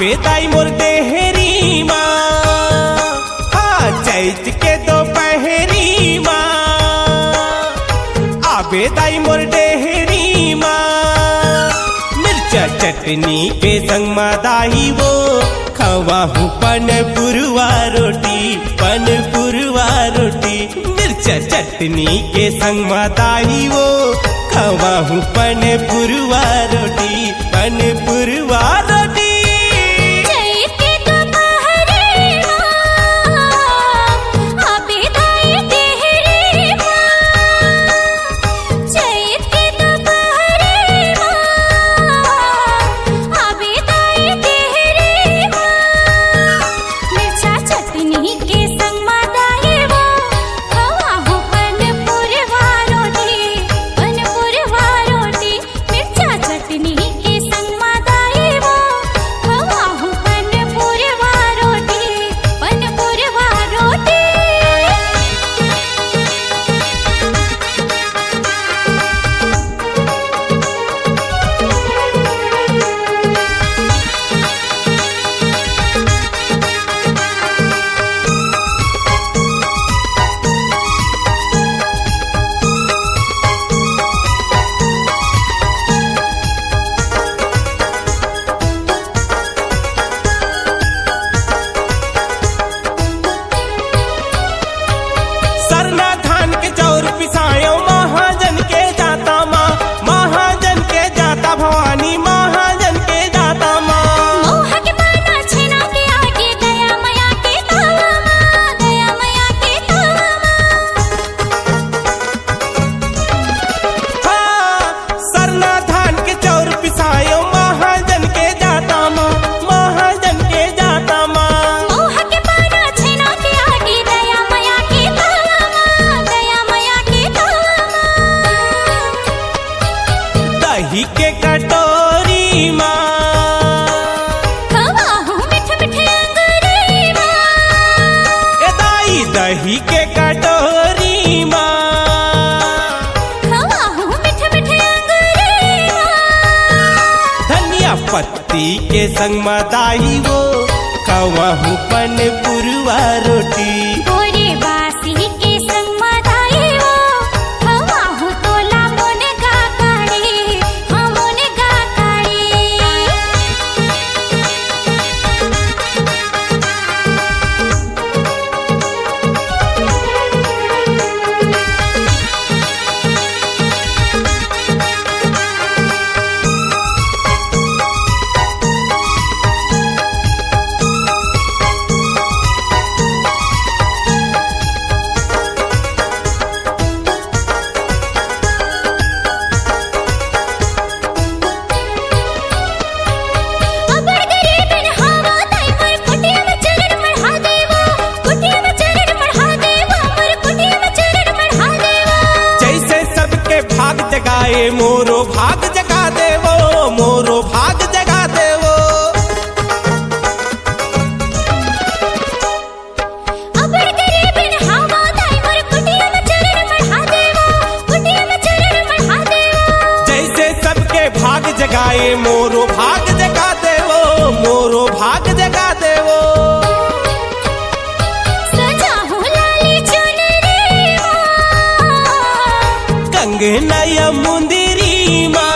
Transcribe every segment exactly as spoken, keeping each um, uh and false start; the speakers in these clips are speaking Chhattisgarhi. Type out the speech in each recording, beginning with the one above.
आबे दाई मोर डेहरी मा, हाँ, चैत के दोपहरी मा। आबे दाई मोर डेहरी मा, मिर्चा चटनी के संग मा दाई वो, खवाहूँ पनपुरवा रोटी, पनपुरवा रोटी। मिर्चा चटनी के संग मा दाई वो, खवाहूँ पनपुरवा रोटी, पनपुरवा रोटी। चैत के दोपहरी मा, आबे दाई डेहरी मा। चैत के दोपहरी मा, आबे दाई डेहरी मा। मिर्चा चटनी के संग मा दाई वो, खवाहूँ पनपुरवा रोटी, पनपुरवा रोटी। मिर्चा चटनी के संग मा दाई वो, खवाहूँ पनपुरवा रोटी, पनपुरवा रोटी। सरना धान के चाउर पिसायो महाजन के जाता मा, महाजन के जाता भवानी, महाजन के जाता मा। मोह के पाना छेना के आगे, दया मया के तावा मा, दया मया के तावा मा। हाँ, सरना धान के चाउर पिसायो महाजन के जाता मा, महाजन के जाता मा। मोह के पाना छेना के आगे, दया मया के तावा मा, दया मया के तावा मा। दही के कटोरी मा, खवाहूँ मीठ मीठ अंगूरी मा। ए दाई, दही के कटोरी मा, खवाहूँ मीठ मीठ अंगूरी मा। धनिया पत्ती के संग मा दाई वो, खवाहूँ पनपुरवा रोटी। बोरे बासी के संग मा दाई वो, खवाहूँ तोला मुनगा काड़ी, हाँ, मुनगा काड़ी। अबड़ गरीबन हावव दाई मोर, कुटिया म चरण मढ़ा देवव, कुटिया म चरण मढ़ा देवव, मोर कुटिया म चरण मढ़ा देवव। जइसे सबके भाग जगाए, मोरो भाग जगा देवव, मोरो भाग जगा देवव। अबड़ गरीबन हावव दाई मोर, कुटिया म चरण मढ़ा देवव, कुटिया म चरण मढ़ा देवव। जइसे सबके भाग जगाए, मोरो भाग जगा देवव, मोरो भाग जगा देवव। सजाहूँ लाली चुनरी मा, कंगना या मुंदरी मा।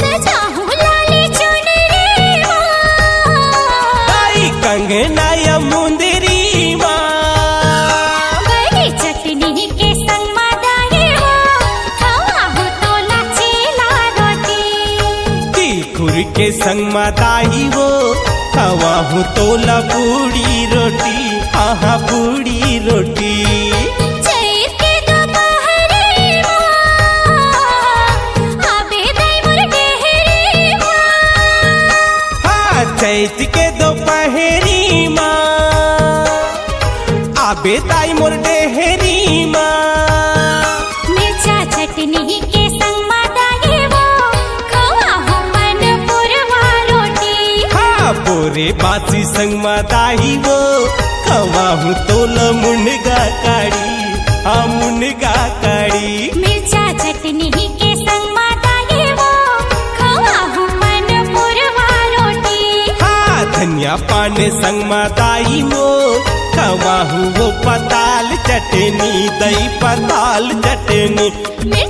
सजाहूँ लाली चुनरी मा। दाई कंगना या मुंदरी मा। बड़ी चटनी के संग मा दाई वो, खवाहूँ तोला चीला रोटी। तिखुर के संग मा दाई वो, खवाहूँ तोला पूड़ी रोटी, आहा पूड़ी रोटी। चैत के दोपहरी मा, आबे दाई मोर डेहरी मा। हाँ, चैत के दोपहरी मा, आबे दाई मोर डेहरी मा। मिर्चा चटनी के संग मा दाई वो, खवाहूँ पनपुरवा रोटी। हाँ, बोरे बासी संग मा दाई वो, खवाहूँ तोला मुनगा काड़ी, हाँ, मुनगा काड़ी। मिर्चा चटनी के संग मा दाई वो, खवाहूँ पनपुरवा रोटी। या पान संग मा दाई मोर, खवाहू वो पताल चटनी, दई पताल चटनी। मैं